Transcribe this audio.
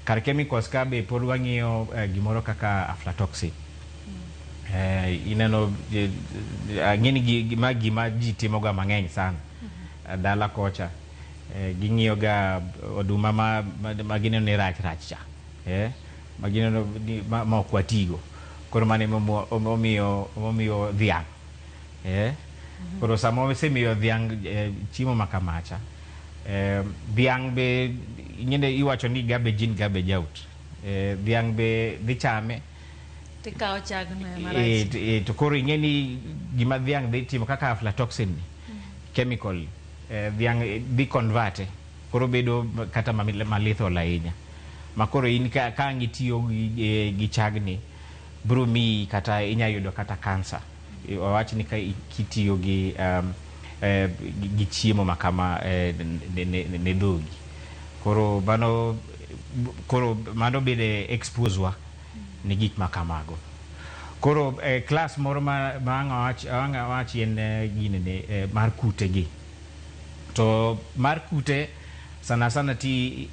Kar chemicals ka be pod wang'iyo gimoro kaka aflatoxin. Ineno ang'e ni ma gima ji timoga mang'eny sana dala kocha ging'iyo ga oduma ma gineno ni rach rach cha ma gineno ni ma ok watigo. Koro mano emomiyo dhiang'. Koro sama osemiyo dhiang' chiemo ma kamacha, dhiang' be ing'e iwacho ni garbage in, garbage out. Dhiang' be dhi chame. Tikawo chagno ema rach. To koro ing'e ni gima dhiang' dhi timo kaka aflatoxin ni, chemical dhiang' dhi convert koro bedo kata ma lethal ahinya ma koro in ka ang' itiyo gi chagni biro miyi kata inya yudo kata kansa. Wawach ni ka kitiyo gi chiemo ma kama ne dhogi. Koro mano bende expose wa ne gik ma kamago. Koro class moro ma ang' awachi en ginene mar kute gi. To mar kute sana sana ti